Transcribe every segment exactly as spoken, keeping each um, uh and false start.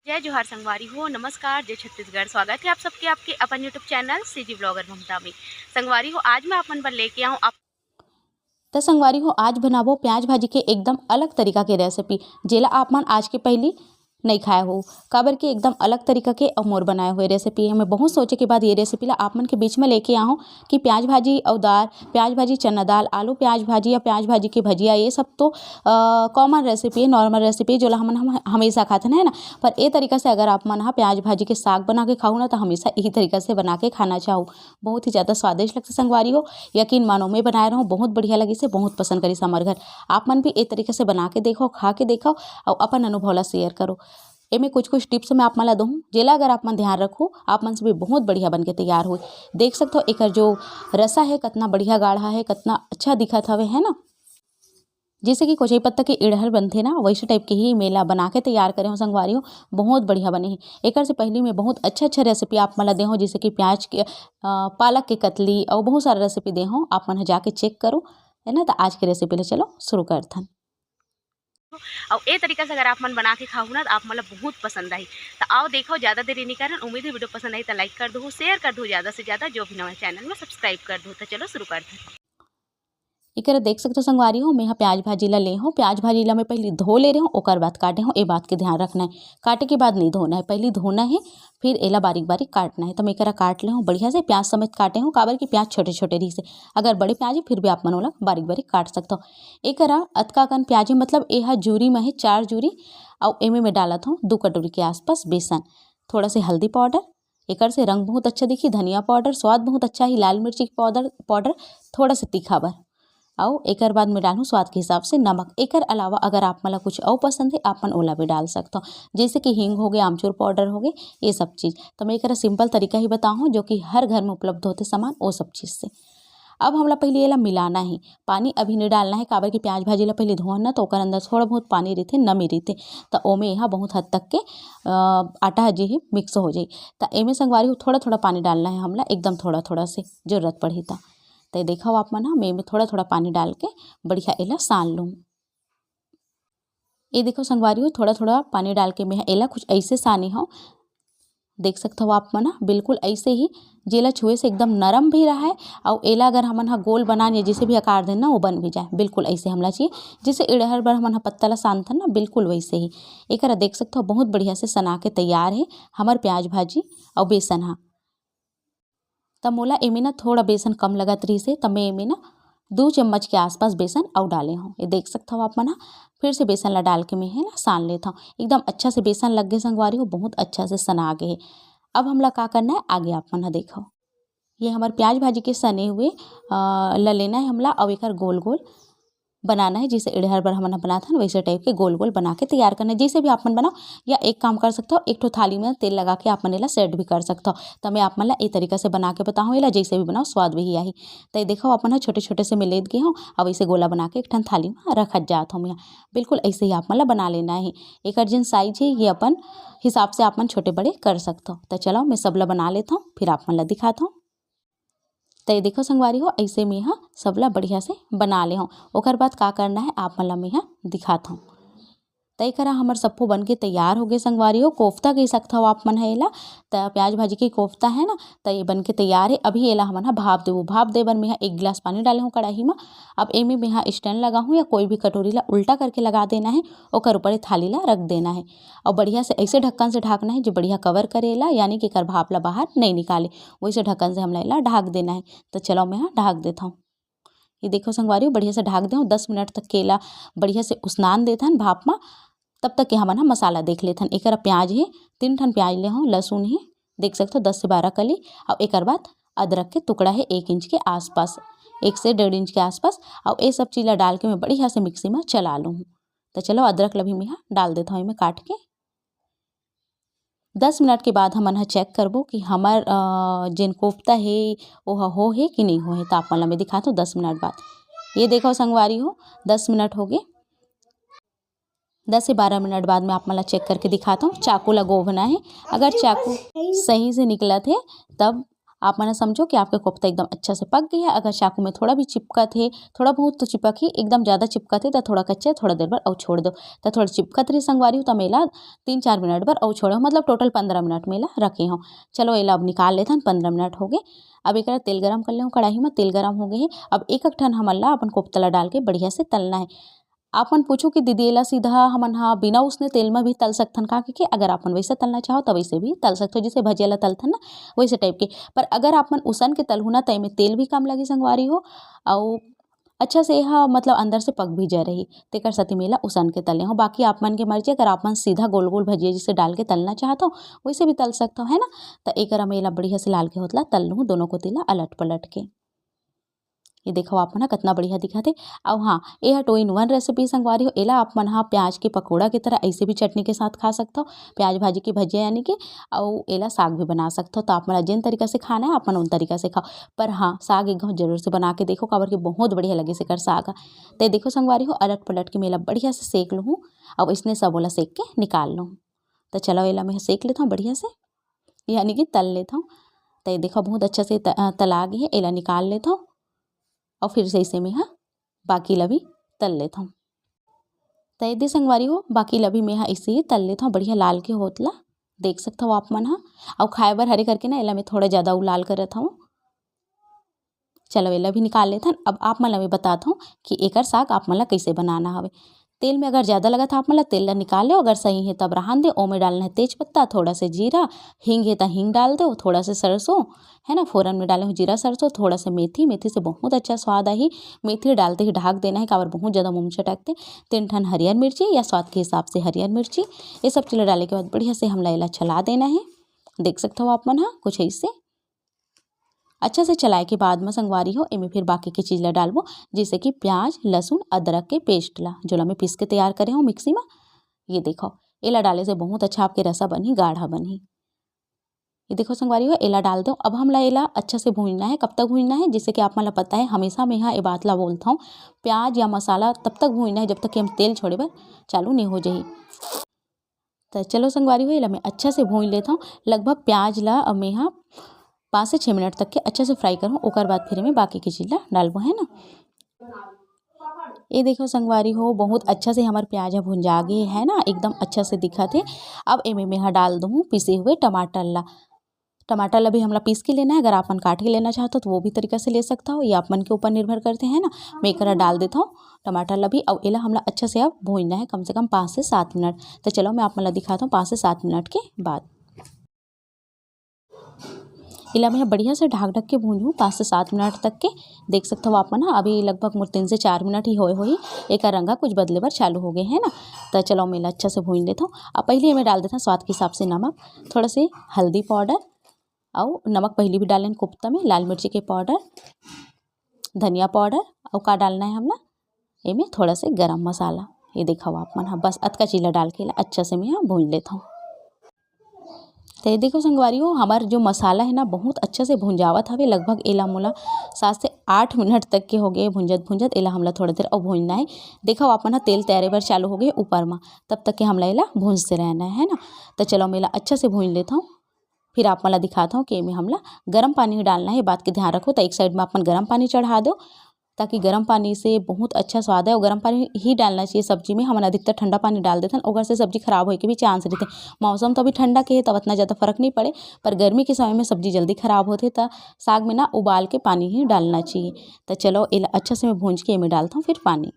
जय जोहार संगवारी हो, नमस्कार, जय छत्तीसगढ़। स्वागत है आप सबके आपके अपन YouTube चैनल सीजी ब्लॉगर ममता में। संगवारी हो, आज मैं आप मन बर लेके आऊँ आप त संगवारी हो, आज बनाबो प्याज भाजी के एकदम अलग तरीका के रेसिपी, जेला आप मन आज के पहिली नइ खाए हो, काबर कि एकदम अलग तरीका के अउ मोर बनाए हुए रेसिपी है। मैं बहुत सोचे के बाद ये रेसिपी ला आप मन के बीच में लेके आहूँ कि प्याज भाजी अउ दाल, प्याज भाजी चना दाल, आलू प्याज भाजी या प्याज भाजी के भजिया, ये सब तो कॉमन रेसिपी है, नॉर्मल रेसिपी, जोला हमन हम हमेशा खाथन, है ना। पर ए तरीका से अगर आप मन ह प्याज भाजी के साग बना के खाहू ना, तो हमेशा यही तरीका से बना के खाना चाहू। बहुत ही ज़्यादा स्वादिष्ट लगथे संगवारी हो। यकीन मानो, मैं बनाए रहूँ, बहुत बढ़िया लगिस हे, बहुत पसंद करिस हमर घर। आप मन भी ए तरीका से बना के देखो, खा के देखो अउ अपन अनुभव ला शेयर करो। एमे कुछ कुछ टिप्स मैं आप मन ला दूँ, जेला अगर आप मन ध्यान रखो, आप मन से भी बहुत बढ़िया बन के तैयार होए। देख सकथो एकर जो रसा है, कतना बढ़िया गाढ़ा है, कतना अच्छा दिखत हवे, है ना। जैसे कि कोचई पत्ता के इड़हर बनथे ना, वैसे टाइप के ही मैं एला बना के तैयार करे हूँ संगवारी हो। बहुत बढ़िया बने हे। एकर से पहली मैं बहुत अच्छा अच्छा रेसिपी आप मन ला दे हूँ, जैसे कि प्याज के, अ, पालक के कतली और बहुत सारा रेसिपी दे हूँ, आप मन ह जाके चेक करो, है ना। तो आज के रेसिपी ले चलो शुरू करथन। और ए तरीका से अगर आप मन बना के खाहू ना, तो आप मन ला बहुत पसंद आई। तो आओ देखो, ज़्यादा देरी नहीं करन। उम्मीद है वीडियो पसंद आई तो लाइक कर दो, शेयर कर दो ज़्यादा से ज़्यादा, जो भी नवा चैनल में सब्सक्राइब कर दो। तो चलो शुरू करथन। एकरा देख सकथो संगवारी हो, मैं ह प्याज भाजी ला ले हूँ। प्याज भाजी ला मैं पहली धो ले रहे हूँ, ओकर बाद काटे हूँ। ए बात के ध्यान रखना है, काटे के बाद नहीं धोना है, पहली धोना है, फिर एला बारीक बारीक काटना है। तो मैं एकरा काट ले हूँ बढ़िया से, प्याज समेत काटे हूँ, काबर कि प्याज छोटे छोटे रहिस हे। अगर बड़े प्याज है, फिर भी आप मन ओला बारीक बारीक काट सकथो। एकरा अतका कन प्याज है, मतलब ए ह जूरी में है, चार जूरी, अउ एमे मैं डालत हूँ दू कटोरी के आसपास बेसन, थोड़ा से हल्दी पाउडर, एकर से रंग बहुत अच्छा दिखी। धनिया पाउडर, स्वाद बहुत अच्छा ही। लाल मिर्ची पाउडर, पाउडर थोड़ा से तीखा बर। अउ एकर बाद में डालहूँ स्वाद के हिसाब से नमक। एकर अलावा अगर आप मन ला कुछ अउ पसंद है, आप मन ओला भी डाल सकथो, जैसे कि हींग हो गए, आमचूर पाउडर हो गए, ये सब चीज़। तो मैं एकरा सिंपल तरीका ही बताहूँ, जो कि हर घर में उपलब्ध होथे सामान, वो सब चीज़ से। अब हमला पहले एला मिलाना है, पानी अभी नहीं डालना है, काबर कि प्याज भाजी ला पहले धोहन ना, तो ओकर अंदर थोड़ा बहुत पानी रहिथे, नमी रहिथे, तो ओमे एहा बहुत हद तक के, अ, आटा ह जे हे मिक्स हो जाई। तो एमे संगवारी हो थोड़ा थोड़ा पानी डालना है हमला, एकदम थोड़ा थोड़ा से जरूरत पड़ही तो। तो ये देखो आप मन ह, मैं एमे थोड़ा थोड़ा पानी डाल के बढ़िया एला सान लूँ। ये देखो संगवारी हो, थोड़ा थोड़ा पानी डाल के मैं एला कुछ ऐसे साने हूँ। देख सकथो आप मन ह, बिल्कुल ऐसे ही, जेला छुए से एकदम नरम भी रहे, अउ एला अगर हमन ह गोल बनान या जैसे भी आकार देन ना, वो बन भी जाए। बिल्कुल ऐसे हमला चाहिए, जैसे इड़हर बर हमन ह पत्ता ला सानथन ना, बिल्कुल वैसे ही। एकरा देख सकथो, बहुत बढ़िया से सना के तैयार है हमर प्याज भाजी अउ बेसन ह। त मोला एमे ना थोड़ा बेसन कम लगत रहिस हे, त मैं एमे ना दू चम्मच के आसपास बेसन अउ डाले हूँ। ये देख सकथव आप मन ह, फिर से बेसन ला डाल के मैं हे ना सान लेत हूँ। एकदम अच्छा से बेसन लग गे संगवारी हो, बहुत अच्छा से सना गे हे। अब हमला का करना है, आगे आप मन ह देखव। ये हमर प्याज भाजी के सने हुए, अ, ला लेना है हमला, अउ एकर गोल गोल बनाना है, जैसे इड़हर बर हमन ह बनाथन, वैसे टाइप के गोल गोल बना के तैयार करना है। जैसे भी आप मन बनाओ, या एक काम कर सकथव, एक ठो थाली में तेल लगा के आप मन एला सेट भी कर सकथव। त मैं आप मन ला ए तरीका से बना के बताहूँ, एला जैसे भी बनाओ, स्वाद वही आही। त ये देखो, अपन ह छोटे छोटे से मैं लेत गे हूँ, अब ऐसे गोला बना के एक ठन थाली में रखत जात हूँ मैं। बिल्कुल ऐसे ही आप मन ला बना लेना है। एकर जेन साइज है, ये अपन हिसाब से आप मन छोटे बड़े कर सकथव। त चलो, मैं सब ला बना लेत हूँ, फिर आप मन ला दिखात हूँ। त ये देखो संगवारी हो, ऐसे में ह सबला बढ़िया से बना ले हूँ। ओकर बाद का करना है, आप मन ला मैं ह दिखात हूँ। त एकरा हमर सप्पो बन के तैयार हो गए संगवारी हो। कोफ्ता कह सकथव आप मन ह एला, त प्याज भाजी के कोफ्ता है ना, त ये बन के तैयार है। अभी एला हमन ह भाप देबो। भाप दे बर मैं ह एक गिलास पानी डाले हूँ कढ़ाई में। अब एमे मैं ह स्टैंड लगा हूँ या कोई भी कटोरी ला उल्टा करके लगा देना है, ओकर ऊपर ये थाली ला रख देना है। और बढ़िया से ऐसे ढक्कन से ढाकना है, जो बढ़िया कवर करे एला, यानी कि एकर भाप ला बाहर नहीं निकाले। वैसे ढक्कन से हमला एला ढाक देना है। तो चलो, मैं ह ढाक देत हूँ। ये देखो संगवारी हो, बढ़िया से ढाक दे हूँ। दस मिनट तक के एला बढ़िया से उसनान देथन भाप मा। तब तक के हमन ह मसाला देख लेथन। एकर प्याज हे, तीन ठन प्याज ले हूँ, लहसुन हे, देख सकथो दस से बारह कली, और एकर बाद अदरक के टुकड़ा हे एक इंच के आसपास, एक से डेढ़ इंच के आसपास। और ये सब चीज ला डाल के मैं बढ़िया से मिक्सी में चला लूँ। तो चलो, अदरक ला भी मैं ह डाल देत हूँ एमे काट के। दस मिनट के बाद हमन ह चेक करबो कि हमर, अ, जेन कोफ्ता हे, ओह हो हे कि नहीं हो हे। त आप मन ला मैं दिखात हूँ दस मिनट बाद। ये देखो संगवारी हो, दस मिनट हो गए। दस से बारह मिनट बाद मैं आप मन ला चेक करके दिखात हूँ। चाकू ला गोभना हे, अगर चाकू सही से निकलत हे, तब आप मन समझो कि आपके कोफ्ता एकदम अच्छा से पक गया है। अगर चाकू में थोड़ा भी चिपकत है, थोड़ा बहुत तो चिपक ही, एकदम ज़्यादा चिपकत है तो थोड़ा कच्चा है, थोड़ा देर बर अउ छोड़ दो। तो थोड़ा चिपकत रही संगवारी हो, तो मेला तीन चार मिनट बर अउ छोड़ो, मतलब टोटल पंद्रह मिनट मेला रखे हो। चलो एला अब निकाल लेथन, पंद्रह मिनट हो गए। अब एक तेल गरम कर ले, कढ़ाई में तेल गरम हो गए है। अब एक एक ठन हमन ला अपन कोफ्ता ला डाल के बढ़िया से तलना है। आप मन पूछो कि दीदी एला सीधा हमन हा बिना उसने तेल में भी तल सकथन का, कि अगर आप मन वैसे तलना चाहो तो वैसे भी तल सकते हो, जैसे भजिया ला तलथन ना वैसे टाइप के। पर अगर आप मन उसन के तलहू ना तो एमे तेल भी कम लगी संगवारी हो, अउ अच्छा से यह मतलब अंदर से पक भी जा रही, तेकर सेती मेला उसन के तले हो। बाकी आप मन के मर्जी, अगर आप मन सीधा गोल गोल भजिया जैसे डाल के तलना चाहत हो वैसे भी तल सकते हो, है ना। तो एक मेला बढ़िया से लाल के होतला तल लूँ दोनों को तिला अलट पलट के। ये देखो आप मन ह कितना बढ़िया दिखत है। अउ हाँ, ये टू इन वन रेसिपी संगवारी हो, एला आप मन हा प्याज के पकौड़ा की तरह ऐसे भी चटनी के साथ खा सकते हो, प्याज भाजी की भजिया यानी कि। अउ एला साग भी बना सकते हो, तो आप मन ला जेन तरीका से खाना है आप मन उन तरीका से खाओ। पर हाँ, साग एक घाव जरूर से बना के देखो, काबर कि बहुत बढ़िया लगे सेकर साग। तो देखो संगवारी हो, अलट पलट के मेला बढ़िया से सेक लूँ। अब इसने सब ओला सेक के निकाल लूँ। तो चलो एला मैं सेक लेता हूँ बढ़िया से, यानी कि तल लेता हूँ। तो ये देखो बहुत अच्छा से त-, अ, तला गई है, एला निकाल लेता हूँ। और फिर से इसे मैं हाँ बाकी ला भी तल लेता हूँ। तो ये दे संगवारी हो, बाकी ला भी मैं हाँ इसे ही तल लेता हूँ बढ़िया लाल के होतला। देख सकता हो आप मन हाँ। और खाए बर हरे करके ना एला मैं थोड़ा ज़्यादा उलाल कर रहता हूँ। चलो एला भी निकाल लेथन। अब आप मन ला मैं बतात हूँ कि एकर साग आप मन ला कैसे बनाना हवे। तेल में अगर ज़्यादा लगत है आप मन ला तेल ला निकाल लो, अगर सही है तब रहन दे। ओमे डालना है तेज पत्ता, थोड़ा से जीरा, हींग है तो हींग डाल दो, थोड़ा से सरसों, है ना, फोरन में डाले हूँ जीरा सरसों, थोड़ा से मेथी। मेथी से बहुत अच्छा स्वाद आही। मेथी डालते ही ढाक देना है, काबर बहुत ज़्यादा मुँह चटकते। तीन ठन हरियर मिर्ची या स्वाद के हिसाब से हरियर मिर्ची, ये सब चीज़ डाले के बाद बढ़िया से हमला एला चला देना है। देख सकते हो आप मन हाँ कुछ ऐसे अच्छा से चलाए के बाद म संगवारी हो एमे फिर बाकी के चीज़ ला डालबो, जैसे कि प्याज, लहसुन, अदरक के पेस्ट ला, जोला मैं पीस के तैयार करे हूँ मिक्सी में। ये देखो, एला डाले से बहुत अच्छा आपके रसा बनही, गाढ़ा बनही। ये देखो संगवारी हो, एला डाल दो। अब हमला एला अच्छा से भूंजना है। कब तक भूंजना है? जैसे कि आप मन ला पता है, हमेशा मैं यहाँ ये बात ला बोलता हूँ, प्याज या मसाला तब तक भूंजना है जब तक कि हम तेल छोड़े बर चालू नहीं हो जाही। तो चलो संगवारी हो, एला मैं अच्छा से भूंज लेता हूँ। लगभग प्याज ला अब मैं यहाँ पाँच से छः मिनट तक के अच्छा से फ्राई करूँ, ओकर बाद फिर मैं बाकी की चीज़ ला डालबो, है ना। ये देखो संगवारी हो, बहुत अच्छा से हमार प्याज ह भुंजा गे है ना, एकदम अच्छा से दिखत है। अब एमे मैं ह डाल दूँ पिसे हुए टमाटर ला। टमाटर ला भी हमला पीस के लेना है, अगर आप मन काट के लेना चाहते हो तो वो भी तरीका से ले सकता हो, ये आप मन के ऊपर निर्भर करते हैं ना। मैं एकरा डाल देता हूँ टमाटर ला भी। और एला हमला अच्छा से अब भूंजना है कम से कम पाँच से सात मिनट। तो चलो मैं आप मन ला दिखाता हूँ पाँच से सात मिनट के बाद। एला मैं बढ़िया से ढाक ढक के भूंजूँ पाँच से सात मिनट तक के। देख सकते हो आप मन ह, अभी लगभग मोर तीन से चार मिनट ही होए होही, एकर रंग ह कुछ बदले बर चालू हो गए है ना। तो चलो मैं एला अच्छा से भूंज लेता हूँ। अब पहले मैं डाल देता हूँ स्वाद के हिसाब से नमक, थोड़ा से हल्दी पाउडर, अउ नमक पहले भी डालेन कोफ्ता में, लाल मिर्ची के पाउडर, धनिया पाउडर, अउ का डालना है हमला एमे थोड़ा से गरम मसाला। ये देखो आप मन ह, बस अतका चीज ला डाल के एला अच्छा से मैं ह भूंज लेता हूँ। तो ये देखो संगवारी हो, हमार जो मसाला है ना बहुत अच्छा से भुंजावत हवे। लगभग एला मोला सात से आठ मिनट तक के हो गए भुंजत भुंजत। एला हमला थोड़ा देर अउ भूंजना है। देखो आप मन ह, तेल तैरे बर चालू हो गए ऊपर मा, तब तक के हमला एला भूंजते रहना है ना। तो चलो मैं एला अच्छा से भूंज लेता हूँ। फिर आप मन ला दिखाता हूँ कि एमे हमला गरम पानी डालना है। बात के ध्यान रखो, तो एक साइड में आप मन गरम पानी चढ़ा दो, ताकि गरम पानी से बहुत अच्छा स्वाद है। और गरम पानी ही डालना चाहिए सब्जी में। हमन अधिकतर ठंडा पानी डाल देथन, ओकर से सब्जी खराब होए के भी चांस रहते। मौसम तो अभी ठंडा के है, तब इतना ज़्यादा फर्क नहीं पड़े, पर गर्मी के समय में सब्जी जल्दी खराब होते, तो साग में ना उबाल के पानी ही डालना चाहिए। तो चलो एला अच्छा से मैं भूंज के एमे डालता हूँ फिर पानी।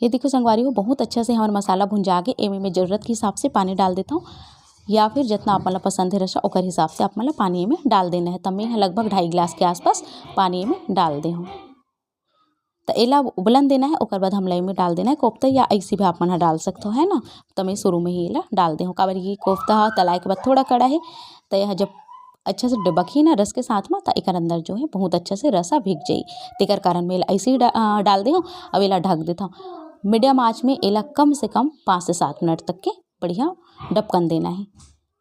ये देखो संगवारी हो, बहुत अच्छा से हमार मसाला भुंजा के एमे मैं ज़रूरत के हिसाब से पानी डाल देता हूँ, या फिर जितना आप मन ला पसंद है रसा, ओकर हिसाब से आप मन ला पानी एमे डाल देना है। तो मैं लगभग ढाई गिलास के आसपास पानी एमे डाल दे हूँ। तो एला उबलन देना है, ओकर बाद हमला एमे डाल देना है कोफ्ता, या ऐसे भी आप मन ह डाल सकते हो, है ना। तो मैं शुरू में ही एला डाल दे हूँ, काबर कि कोफ्ता ह तलाए के बाद थोड़ा कड़ा है, तो यह जब अच्छा से डबकही ना रस के साथ में, तो एकर अंदर जो है बहुत अच्छा से रसा भीग जाई। तेकर कारण मैं एला ऐसे ही डा-, अ, डाल दे हूँ। अब एला ढक देता हूँ। मीडियम आँच में एला कम से कम पाँच से सात मिनट तक के बढ़िया डबकन देना है।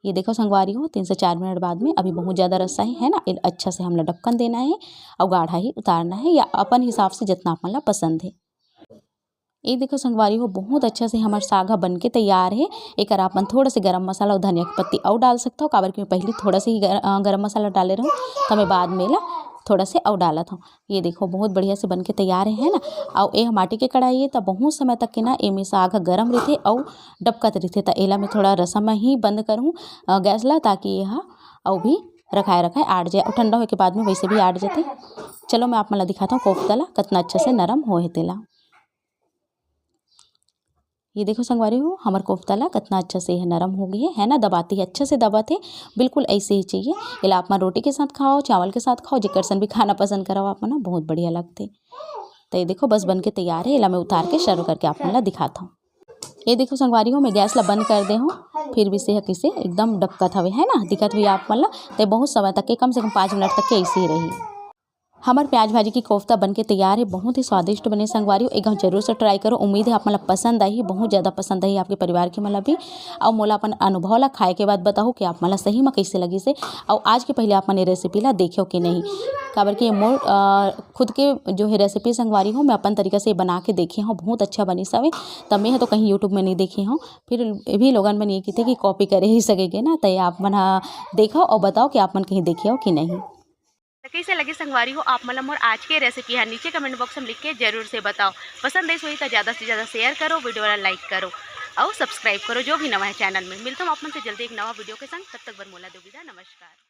ये देखो संगवारी हो, तीन से चार मिनट बाद में अभी बहुत ज़्यादा रसा है, है ना, एला अच्छा से हमला डबकन देना है और गाढ़ा ही उतारना है, या अपन हिसाब से जितना आप मन ला पसंद है। ये देखो संगवारी हो, बहुत अच्छा से हमर साग ह बन के तैयार हे। एकर आप मन थोड़ा से गरम मसाला अउ धनिया के पत्ती अउ डाल सकथव, काबर कि मैं पहली थोड़ा से ही गर-, अ, गरम मसाला डाले रहूँ, त मैं बाद में एला थोड़ा से अउ डालत हूँ। ये देखो, बहुत बढ़िया से बन के तैयार हे, है ना। अउ ये माटी के कढ़ाई हे, त बहुत समय तक के ना एमे साग ह गरम रहिथे अउ डबकत रहिथे, त एला मैं थोड़ा रसम ही बंद करहूँ, अ, गैस ला, ताकि ये ह अउ भी रखाए रखाए आट जाए, अउ ठंडा होए के बाद में वैसे भी आट जाथे। चलो, मैं आप मन ला दिखाता हूँ कोफ्ता ला, कितना अच्छा से नरम होए हे तेला। ये देखो संगवारी हो, हमर कोफ्ता ला कितना अच्छा से यह नरम हो गई है, है ना, दबाती है, अच्छे से दबाते, बिल्कुल ऐसे ही चाहिए। एला आप मन रोटी के साथ खाओ, चावल के साथ खाओ, जेकर सन भी खाना पसंद करो आप मन, बहुत बढ़िया लगते। तो ये देखो, बस बन के तैयार है, एला मैं उतार के सर्व करके आप मन ला दिखाता हूँ। ये देखो संगवारी हो, मैं गैस ला बंद कर दे हूँ, फिर भी से यह कैसे एकदम डबकत हवे, है ना, दिखत हुई आप मन ला। तो बहुत समय तक के, कम से कम पाँच मिनट तक के ऐसे ही रही। हमर प्याज भाजी की कोफ्ता बन के तैयार है, बहुत ही स्वादिष्ट बने संगवारी हो, एक घाव जरूर से ट्राई करो। उम्मीद है आप मन ला पसंद आही, बहुत ज़्यादा पसंद आही आपके परिवार के मन ला भी। अउ मोला अपन अनुभव ला खाए के बाद बताहू कि आप मन ला सही में कैसे लगिस हे, अउ आज के पहले आप मन ये रेसिपी ला देखेव कि नहीं, काबर कि ये मोर, अ, खुद के जो है रेसिपी संगवारी हो, मैं अपन तरीका से बना के देखे हूँ, बहुत अच्छा बनिस हवे। त मैं ह तो कहीं YouTube में नहीं देखे हूँ, फिर भी लोगन मन ये किथे कि कॉपी करे ही सके के ना, त ये आप मन ह देखव अउ बताव कि आप मन कहीं देखे हो कि नहीं। त कइसे लगे संगवारी हो आप मन ला मोर आज के रेसिपी ह, नीचे कमेंट बॉक्स में लिख के जरूर से बताओ। पसंद आइस होही त ज़्यादा से ज़्यादा शेयर करो, वीडियो ला लाइक करो अउ सब्सक्राइब करो, जो भी नवा है चैनल में। मिलता हूँ आप मन से जल्दी एक नवा वीडियो के संग, तब तक बर मोला दो विदा, नमस्कार।